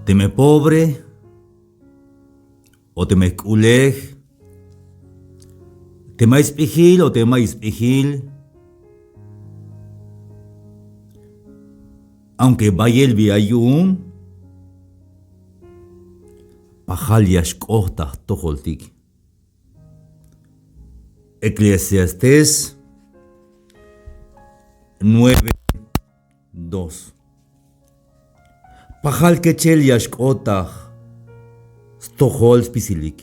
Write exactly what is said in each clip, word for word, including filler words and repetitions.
Teme pobre o teme jk'ulej, teme ay sb'ijil o teme ay sb'ijil, aunque bayel bi ay yu'un, pajal ya xk'ot ta jtojoltik. Eclesiastés nueve dos. Pajal kechel ya xk'ot ta jstojol spisilik.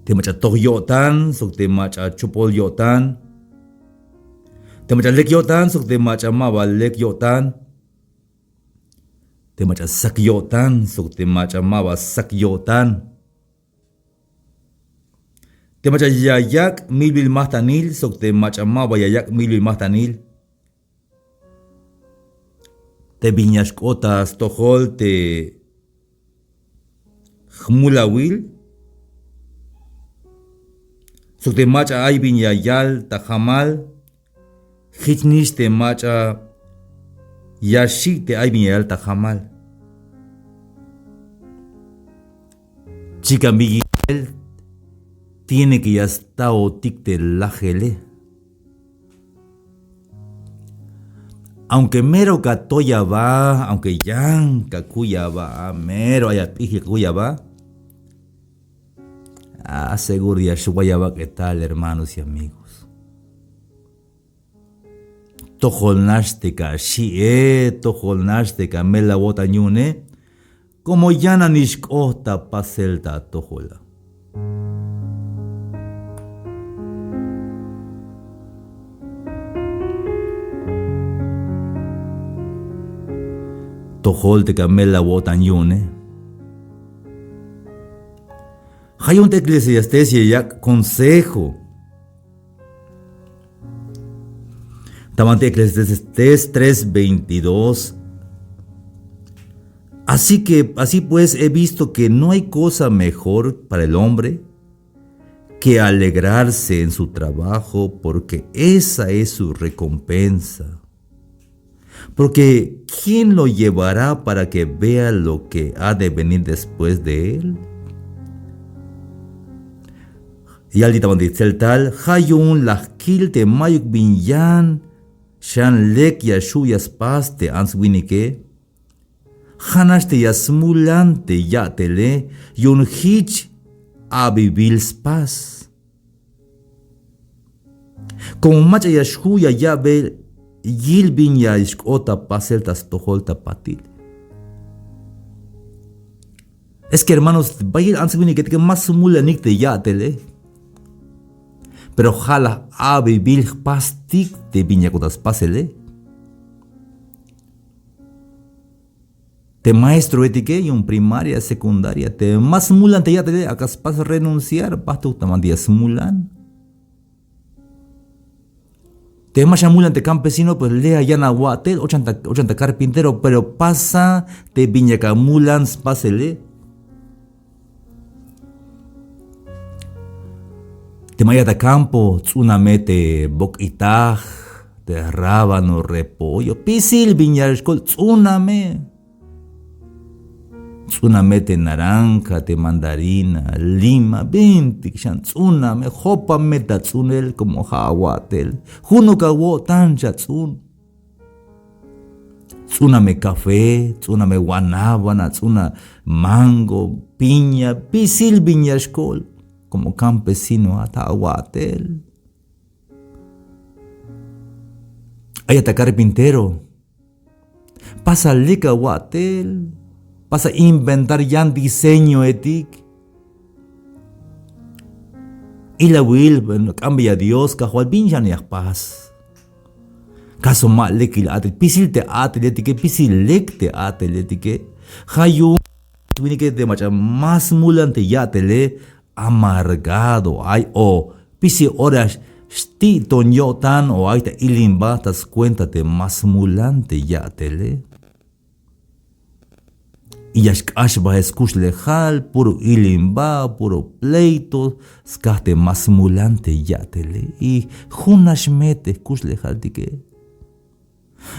Te mach'a toj yo'tan sok te mach'a chopol yo'tan, te mach'a lek yo'tan sok te mach'a maba lek yo'tan, te mach'a sak yo'tan sok te mach'a maba sak yo'tan, te mach'a ya yak' milbil majtanil sok te mach'a maba ya yak' milbil majtanil, te bin ya xk'ot ta stojol te jmulawil sok te mach'a ay bin ya yal ta jamal, jichnix te mach'a ya xi' te ay bin ya yal ta jamal. Chikan bin yilel tiene que ya staotik te lajele. Aunque mero ka toy aba, aunque yan ka kuy aba, mero ay ap'ijil ka kuy aba, a seguro ya xway aba k'etal, hermanos y amigos. Tojol nax te ka xi'e, tojol nax te ka mel awo'tan yu'une, como yananix k'ot ta pasel ta atojol a. Tojol te ka mel awo'tan yu'une. Ja' yu'un te Eclesiastés ya yak' consejo. Ta banti Eclesiastés tres veintidós. Así que, así pues, he visto que no hay cosa mejor para el hombre que alegrarse en su trabajo, porque esa es su recompensa. Porque ¿quién lo llevará para que vea lo que ha de venir después de él? Yal ti ta banti tseltal, ja' yu'un la jkil te mayuk bin yan xan lek ya xju' ya spas te ants winike. Ja' nax te ya smulan te ya'tele yu'un jich abibil spas. Como mach'a ya xju' ya ya'be yil bin ya xk'ot ta pasel ta stojol ta patil. Es que hermanos, bayel ants winiketike ma smulanik te ya'tele. Pero ja' la abibil jpastik te bin yak'ot ta spasele. Te maestroetike yu'un primaria, secundaria, te ma smulan te ya'tele ak'a spas renunciar, bajtuk ta banti ya smulan. Te ma xamulan te campesino, pues le' a yan awa'tel, ochan ta, ochan ta carpintero, pero pasa te bin yak amulan spasele. Te ma ayat ta campo, ts'una me te bok'itaj, te rábano, repollo, pisil bin ya xkol, ts'una me. Ts'una me te naranja, te mandarina, lima, bintik xan ts'una me, jopa me ta ts'unel como ja' awa'tel. Junuk awo'tan xats'un. Ts'una me café, ts'una me guanábana, ts'una mango, piña, pisil bin ya xkol. Como campesino a ta awa'tel. Ayat ta carpintero. Pasa lek awa'tel. Pasa inventar yan diseñoetik. Ilawil, bueno, k'ambeya Dios, Kajwal, bin xan ya jpas. Caso ma lekil a'tel, pisil te a'teletike, pisil lek te a'teletike. Ja' yu'un winike te mach'a ma smulan te ya'tele, amargado ay o pisil ora xti'ton yo'tan o ay ta ilimba ta scuenta te ma smulan te ya'tele. Y ya xk'ax bael skuxlejal, puro ilimba, puro pleito, skaj te ma smulan te ya'tele. Y jun nax me te jkuxlejaltike.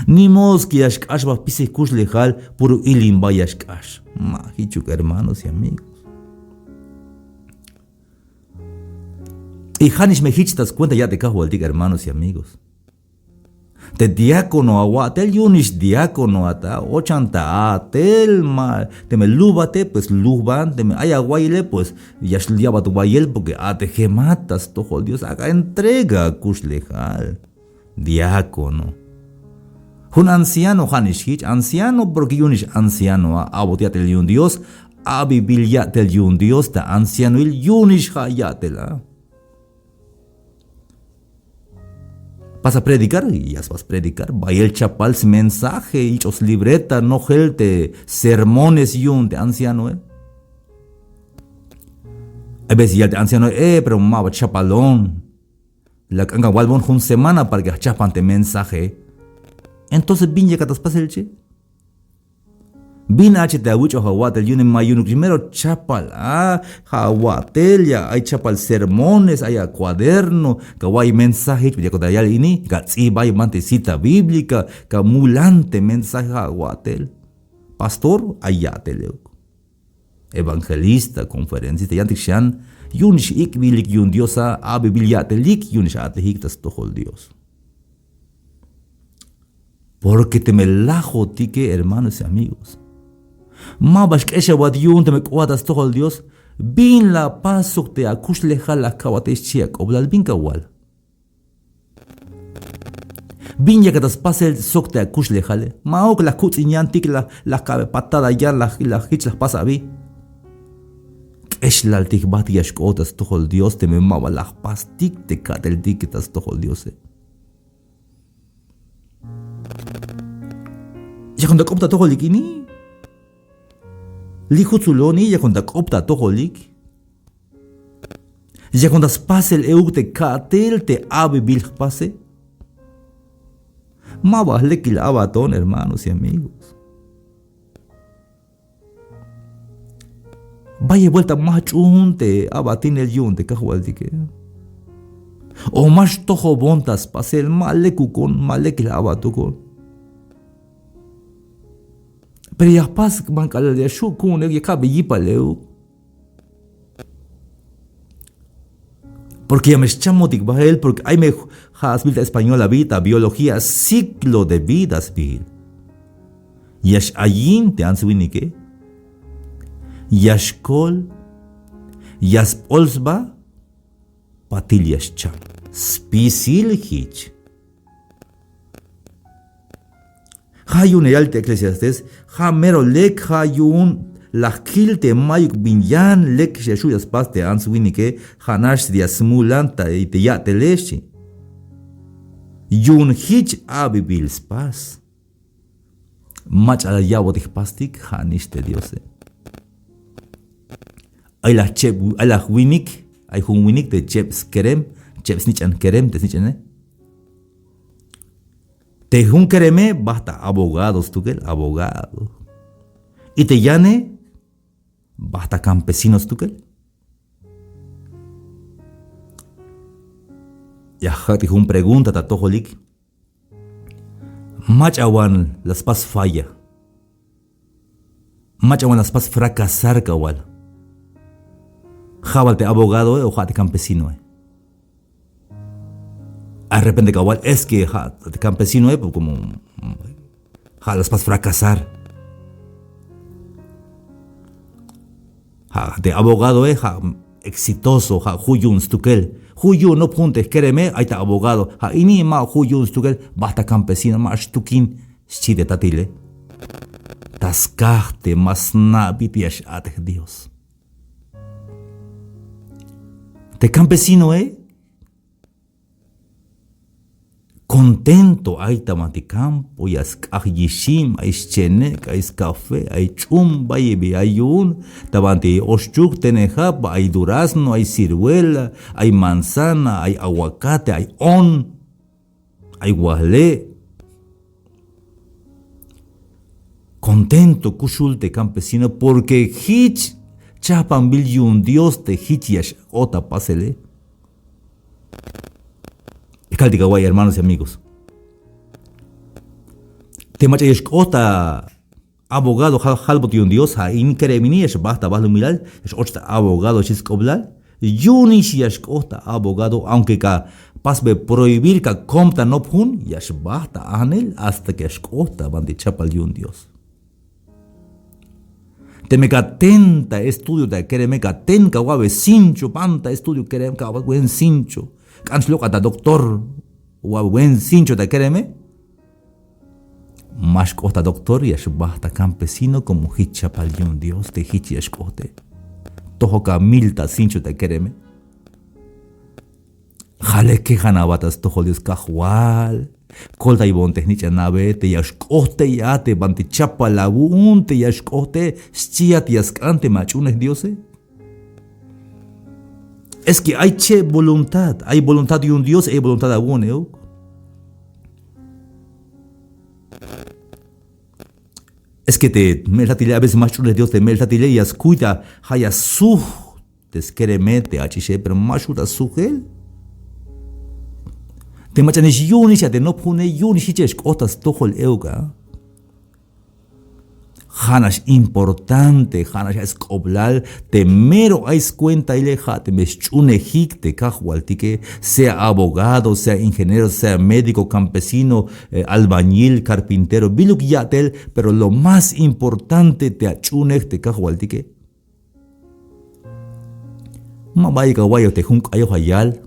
Ni modo que ya xk'ax ba jpisej kuxlejal, puro ilimba ya xk'ax. Ma jichuk, hermanos y amigos. Y ja'nix me jich ta skuenta ya' te Kajwaltik, hermanos y amigos. Te diácono awa'tel, yu'unix diácono ata, ochan ta a'tel, ma teme lujbate, pues lujban, teme ay awayile, pues ya xya'bat wayel, porque a'tejemat ta stojol Dios, ak'a entrega akuxlejal. Diácono. Jun anciano ja'nix jich, anciano, porque yu'unix anciano a, a'bot ya'tel yu'un Dios, a'bibil ya'tel yu'un Dios ta ancianoil, yu'unix ja' ya'tel a. Pasa predicar, ya spas predicar, bayel chapal smensaje, yich'oj slibreta, nojel te sermones yu'un te ancianoe. Hay veces yal te ancianoe, eh, pero maba chapalon. La k'an kawalbon jun semana para que jchajpan te mensaje. Entonces, bin yakat ta spasel che. Bin a che te awich'oj awa'tel yu'une, ma yu'unuk mero chapal a, ja' awa'tel ya ay chapal sermones, ay acuaderno, kawa'iy mensaje, yakot ta yal ini, kats'ibay banti cita bíblica, kamulan te mensaje ja' awa'tel. Pastor, ay ya'tel euk. Evangelista, conferencista, yantik xan, yu'unix ik'bilik yu'un Dios a, a'bibil ya'telik, yu'unix a'tejik ta stojol Dios. Porque teme lajotike, hermanos y amigos, maba xk'exabat yu'un teme k'oat ta stojol Dios, bin la apas sok te akuxlejal la jka'batex xchi ak'oblal, bin kawal. Bin yakat ta spasel sok te akuxlejale. Ma'uk, la kuts'in yantik, la, la jka'be patada yan, la, la jich la jpas abi. K'exlaltik jbajtik ya xk'ot ta stojol Dios teme maba la jpastik te ka'teltike ta stojol Diose. Yakon ta k'op ta atojolik ini. Li' jutsuloni, yakon ta k'op ta atojolik. Yakon ta spasel euk te ka'tel te a'bibil jpase. Maba jlekil a'baton, hermanos y amigos. Bayel vuelta ma jch'uun te a'batinel yu'un te Kajwaltike. O ma xtojobon ta spasel, ma lekukon, ma lekil a'batukon. Pero ya jpas ban k'alal ya xju' ku'un euk, ya ka'be yipal euk. Porque ya me xchamotik bael, porque ay me ja' sbiil ta español abi, ta biología, ciclo de vida sbiil. Ya x-ayin te ants winike, ya xkol, ya sp'ol sba, patil ya xcham. Spisil jich. Ja' yu'un ya yal te Eclesiastés, ja' mero lek, ja' yu'un la jkil te mayuk bin yan lek ya xju' ya spas te ants winike, ja'nax ya smulan ta te ya'tele, xchi. Yu'un jich a'bibil spas. Mach'a la ya'botik jpastik, ja'nix te Diose. Ay la cheb, ay la winik, ay jun winik te cheb skerem, cheb snich'an kerem, te snich'ane. Te jun kereme bajt ta abogado stukel, abogado. Y te yane bajt ta campesino stukel. Ya ja'tik jun pregunta ta atojolik. Mach'a wan la spas falla. Mach'a wan la spas fracasar kawal. Ja' bal te abogadoe o ja' te campesinoe. Ay repente kawal, es que ja' te campesinoe, pues como ja' la spas fracasar. Ja' te abogadoe ja' exitoso, ja' ju' yu'un stukel. Ju' yu'un nop jun te jkereme, ay ta abogado. Ja' ini ma ju' yu'un stukel, bajt ta campesino, ma xtukin, xchi te tatile. Ta skaj te ma sna'bit ya x-a'tej Dios. Te campesinoe contento ay ta banti campo, ya sk'aj yixim, ay xchenek', ay skafe, ay ch'um, bayel bi ay yu'un. Ta banti oxchuk, tenejab, ay durazno, ay ciruela, ay manzana, ay aguacate, ay on, ay wale'. Contento kuxul te campesino porque jich chajpanbil yu'un Dios te jich ya x-ot ta pasele. Kaltik awa'iy, hermanos y amigos. Te mach'a ya xk'ot ta abogado, ja' jalbot yu'un Dios, ja' in kerem ini ya xbajt ta balumilal, ya x-och ta abogado xchi sk'oblal. Yu'unix ya xk'ot ta abogado, aunque ka pasbe prohibir, ka kom ta nop jun, ya xbajt ta ajnel hasta que ya xk'ot ta banti chapal yu'un Dios. Teme ka ten ta estudio ta kereme, ka ten, ka wa'be cincho, ban ta estudio kerem, ka wa'be buen cincho, k'an xlok'at ta doctor, wa'be buen cincho ta kereme, ma xk'ot ta doctor, ya xbajt ta campesino como jich chapal yu'un Dios te jich ya xk'ote. Tojol ka mil ta cincho ta kereme. Ja' lek kejan aba ta stojol Dios: Kajwal, koltaybon te jnich'an abe, te ya xk'ot tey a te banti chapal awu'un, te ya xk'ote, xchiat ya sk'an teme ach'unej Diose. Es que ay cheb voluntad, ay voluntad yu'un Dios, ay voluntad awu'un euk. Es que te me'el jatile, a veces ma xch'unej Dios te me'el jatile, ya skuy ta, ja' ya suj te skereme, te ach'ixe, pero ma xju' ta sujel. Te mach'anix yu'unix a te nop june, yu'unix jich ya xk'ot ta stojol euk a. Ja'nax importante, ja'nax ay sk'oblal te mero ay skuentaile, ja' teme xch'unejik te Kajwaltike, sea abogado, sea ingeniero, sea médico, campesino, eh, albañil, carpintero, biluk ya'tel, pero lo más importante te ach'unej te Kajwaltike. Ma bayuk awa'iyoj te jun k'ayoj a yal: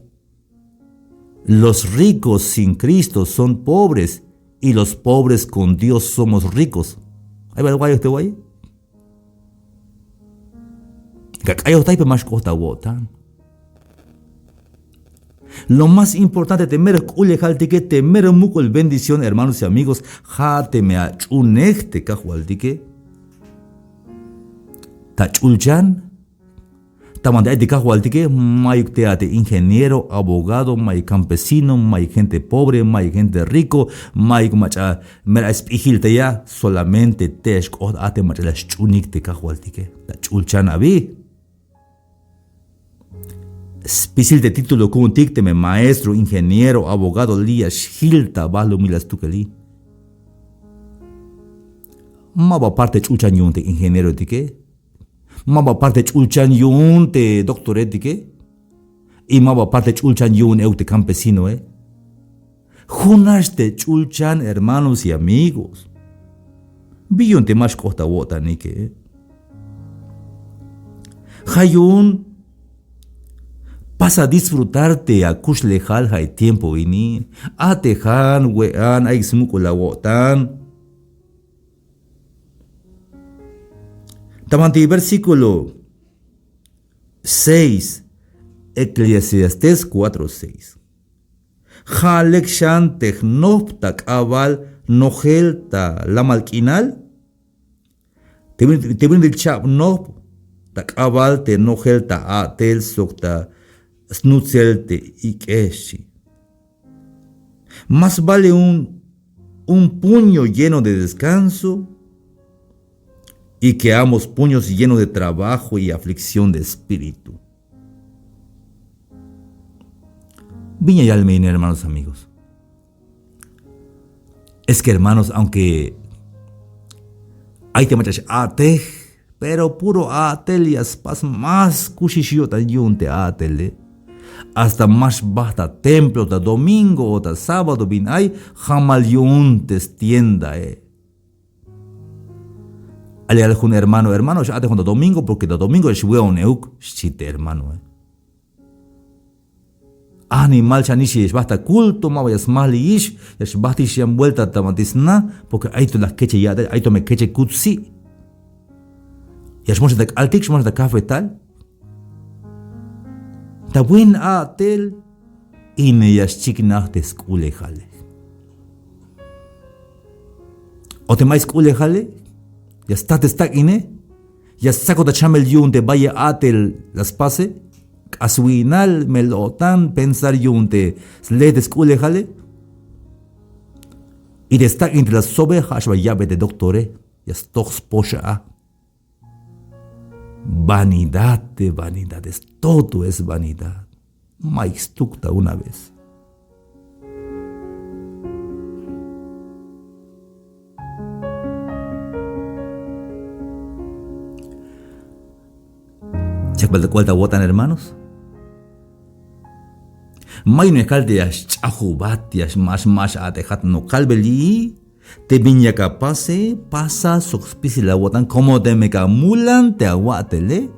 Los ricos sin Cristo son pobres, y los pobres con Dios somos ricos. Ay bal wa'iyoj te wa'iy. Ka k'ayojtay, pero ma xk'ot ta awo'tan. Lo más importante te mero jk'ulejaltike, te mero muk'ul bendición, hermanos y amigos, ja' teme ach'unej te Kajwaltike. Ta ch'ulchan, ta banti ay te Kajwaltike, mayuk te a te ingeniero, abogado, mayuk campesino, mayuk gente pobre, mayuk gente rico, mayuk mach'a mero ay sp'ijil tey a, solamente te xk'ot a te mach'a la xch'unik te Kajwaltike, ta ch'ulchan abi. Spisil te título ku'untik, teme maestro, ingeniero, abogado, li' ya xjil ta balumilal stukel i. Ma ba parte ch'ulchan yu'un te ingenieroetike, ma ba parte ch'ulchan yu'un te doctoretike, y ma ba parte ch'ulchan yu'un euk te campesinoe. Junax te ch'ulchan, hermanos y amigos. Bi yu'un te ma xk'ot ta awo'tanike. Ja' yu'un pasa disfrutar te akuxlejal ja' e tiempo ini. A'tejan, we'an, ayik smuk'ul awo'tan. Ta banti versículo seis, Eclesiastés cuatro seis. Ja' lek xan te jnop ta k'abal nojel ta lamal k'inal. Te bin, te bin chab nop ta k'abal te nojel ta a'tel sok ta snutzel te ik'e, xchi. Más vale un, un puño lleno de descanso y que ambos puños llenos de trabajo y aflicción de espíritu. Bin ya yal me in, hermanos, amigos. Es que, hermanos, aunque ay te mach'a x-a'tej, pero puro a'tel ya spas, más kuxix yo'tan yu'un te a'tele. Hasta ma xbajt ta templo ta domingo o ta sábado bin ay, jamal yu'un te stiendae. Ale yal jun hermano: hermano, x-a'tejon ta domingo porque ta domingo ya xwe'on euk, xchi te hermanoe. Animal xanix ya xbajt ta culto, maba ya smajliyix, ya xbajtix yan vuelta ta banti sna, porque ay to la jkeche ya'tel, ay to me jkeche kutsi. Ya xmoxon ta k'altik, xmoxon ta cafetal. Ta buen a'tel, ine ya xchiknaj te sk'ulejale. O teme ay sk'ulejale, ya sta te stak'ine, ya stsakot ta chamel yu'un te bayel a'tel la spase, k'aswi'inal, mel-o'tan, pensar yu'un te sle te sk'ulejale. Y te stak'in te la stsobe, ja' xba ya'be te doctore, ya stoj spoxa a. Vanidad de vanidades, todo es vanidad. Mayuk stuk ta una vez. Yak bal ta k'ual ta awo'tan, hermanos. Mayuk ya kal te ya xch'ajubat, ya xmax max a'tejat, no, kalbel i te bin yak apase, pasa sok spisil awo'tan, como teme ka amulan te awa'tele.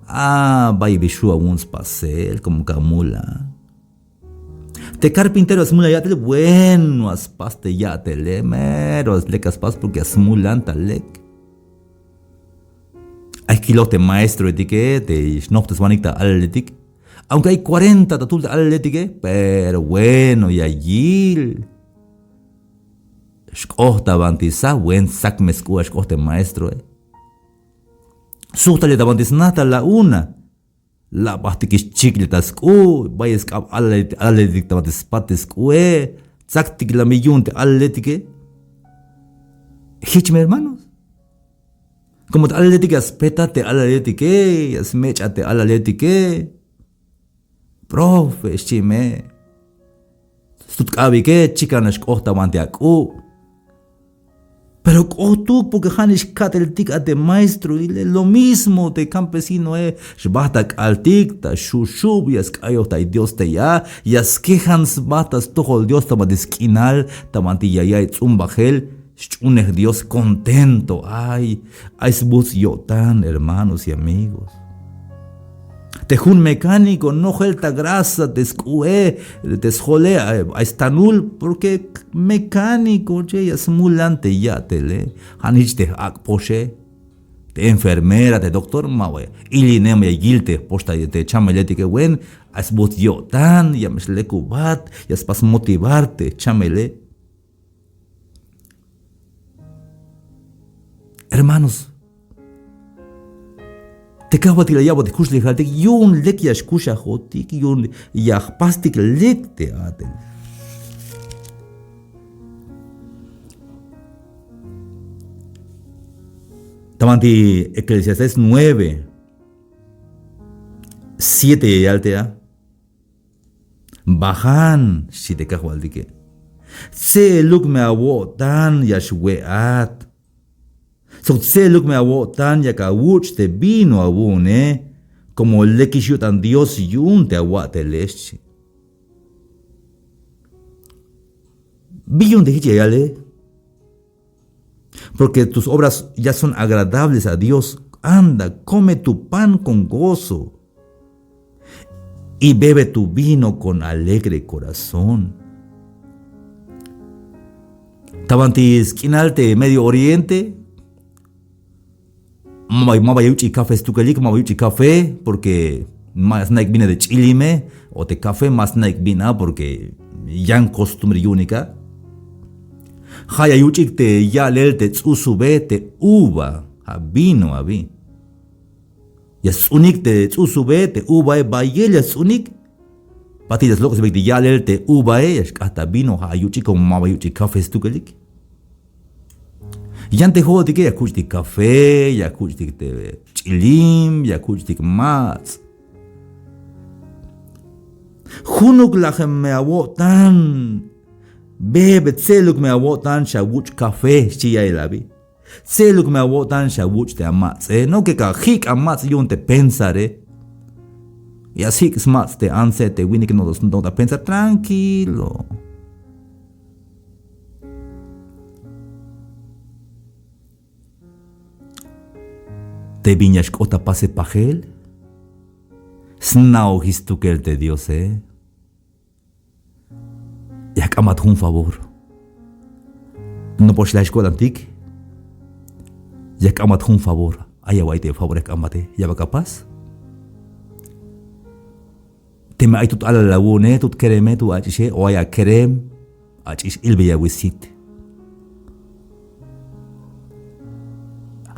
A bay bi xju' awu'un spasel como ka amulan. Te carpintero ya smulan ya'tele, bueno, ya spas te ya'tele, mero lek ya spas porque ya smulan ta lek. Ay kiloj te maestroetike te xnojteswanik ta alaletik. Aunque ay cuarenta ta tul te alaletike, pero bueno, ya yil. Xk'ot ta banti sa, buen sak me sk'u, xk'ot te maestroe. Sujtale ta banti sna ta la una. La' bajtikix chikle ta sk'u, bayel sk'ab alaletik ta banti spat te sk'ue. Tsaktik la me yu'un te alaletike. Jich me, hermanos. Como te alaletike ya spetat te alaletike, ya smech'at te alaletike. Profe, xchi me. Stut k'abike, chikan nax xk'ot ta banti ak'u. Pero k'otuk porque ja' nix ka'teltik a te maestroile. Lo mismo te campesinoe, xbajt ta k'altik ta xuxub, ya sk'ayoj ta Dios te ya, ya skejan sba ta stojol Dios ta banti sk'inal, ta banti ya ya'iy ts'umbajel. Xch'unej Dios contento. Ay, ay sbuts' yo'tan, hermanos y amigos. Te jun mecánico nojel ta grasa te sk'u'e, te sjole, ay, ay stanul, porque mecánico che, ya smulan te ya'tele. Ja' nix te ak'poxe, te enfermera, te doctor, ma ba iline, ma ya yil te jpox ta te chameletike. Wen, ay sbuts' yo'tan, ya me xlekubat, ya spas motivar te chamele. Hermanos, te kajwaltik la ya'botik kuxlejaltik yu'un lek ya xkuxajotik, yu'un ya jpastik lek te a'tel. Ta banti Eclesiastés nueve, siete ya yal te a. Bajan, xchi te kajwaltike. Tse'eluk me awo'tan ya xwe'at. Sok tse'eluk me awo'tan yak awuch' te vino awu'une, como lekix yo'tan Dios yu'un te awa'tele, xchi. ¿Bi yu'un te jich ya yale? Porque tus obras ya son agradables a Dios. Anda, come tu pan con gozo y bebe tu vino con alegre corazón. Ta banti sk'inal te Medio Oriente, ma ba, ma ba yuch'ik café stukelik, ma ba yuch'ik café, porque ma sna'ik bin a te ch'ilime o te café, ma sna'ik bin a, porque yan costumbre yu'unik a. Ja' ya yuch'ik te ya'lel te ts'usube, te uva, ja' vino abi. Ya sts'unik te ts'usube, te uvae, bayel ya sts'unik. Patil ya slok'esbeyik te ya'lel te uvae, ya xk'at ta vino, ja' yuch'ik, como ma ba yuch'ik café stukelik. Yan te jo'otike ya kuch'tik café, ya kuch'tik te ch'ilim, ya kuch'tik mats'. Junuk lajem me awo'tan, bebe, tse'eluk me awo'tan xawuch' café, xchi ya'el abi. Tse'eluk me awo'tan xawuch' te amats'e, no que ka jik' amats' yu'un te pensare. Ya sjik' smats' te antse, te winike, no, no ta pensar, tranquilo. Te bin ya xk'ot ta pasel pajel, sna'ojix stukel te Diose. Ya jk'ambat jun favor. Nopox la xko'tantik, ya jk'ambat jun favor. Ay awa'iy te favor ya jk'ambate, ya bal apas. Teme ay tut alal awu'une, tut kereme, tut ach'ixe, o ay akerem, ach'ix, ilbeya awi' sit.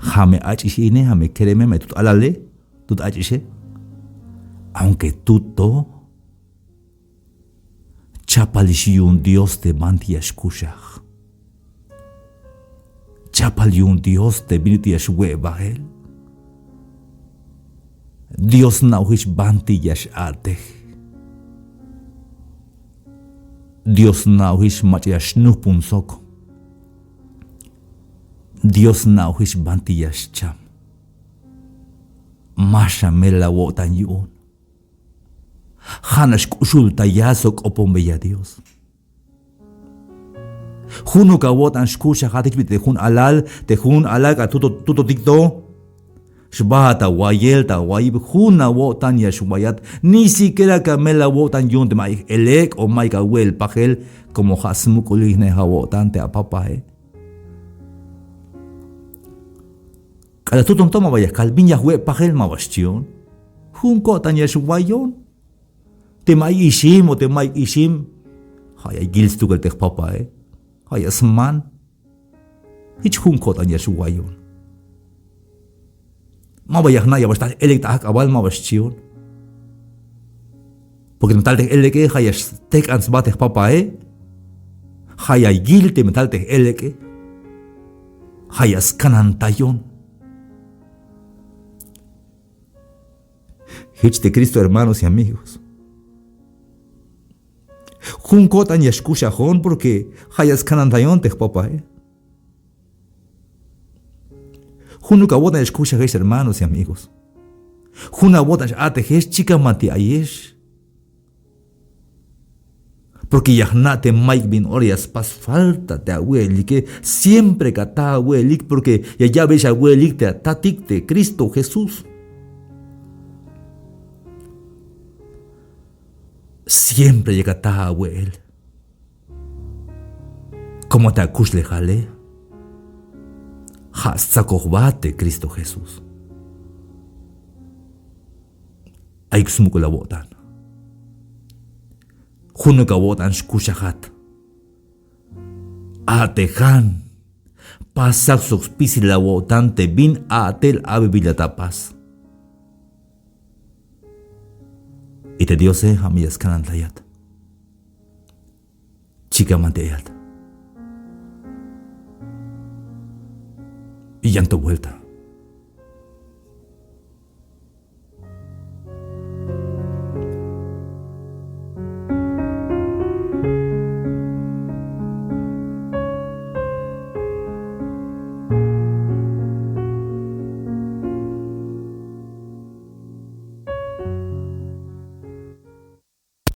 Ja' me ach'ix ine, ja' me kereme, me tut alale, tut ach'ixe. Aunque tut to, chapalix yu'un Dios te banti ya xkuxaj. Chapal yu'un Dios te bin ut'il ya xwe' bael. Dios sna'ojix banti ya x-a'tej. Dios sna'ojix mach'a ya xnujpun sok. Dios sna'ojix banti ya xcham. Ma xa mel awo'tan yu'un. Ja' nax k'uxultaya sok k'oponbeya Dios. Junuk awo'tan xkuxajat jich bit'il te jun alal, te jun alal k'alal tuto, tutotik to. Xbaat awayel ta awayib, jun awo'tan ya xwayat. Ni siquiera ka mel awo'tan yu'un teme ay j-elek' o mayuk awe'el pajel, como ja' smuk'ulinej awo'tan te apapae. K'alal tuton to ma ba ya jkal bin ya jwe' pajel, ma ba xchion. Jun ko'tan ya xwayon. Teme ay ixim o teme mayuk ixim, ja' ya yil stukel te jpapae. Ja' ya sman. Jich jun ko'tan ya xwayon. Ma ba ya jna' ya ba xtal j-elek' ta ajk'abal, ma ba xchion. Porque teme tal te j-eleke ja' ya xtejk'an sba te jpapae. Ja' ya yil teme tal te j-eleke. Ja' ya skanantayon. Jich te Cristo, hermanos y amigos. Jun ko'tan ya xkuxajon porque ja' ya skanantayon te jpapae. Junuk awo'tan ya xkuxajex, hermanos y amigos. Jun awo'tan x-a'tejex chikan banti ayex. Porque ya jna' te mayuk bin ora ya spas falta te awe'elike. Siempre ka ta awe'elik porque ya ya'beyex awe'elik te atatik te Cristo Jesús. Siempre ya ka ta awe'el. Como te akuxlejale ja' stsakojbat te Cristo Jesús. Ayuk smuk'ul awo'tan. Junuk awo'tan xkuxajat. A'tejan. Pasak sok spisil awo'tan te bin a'tel abebil ya ta apas. Y te Diose ja' me ya skanantayat. Chikan banti ayat. Y yan to vuelta.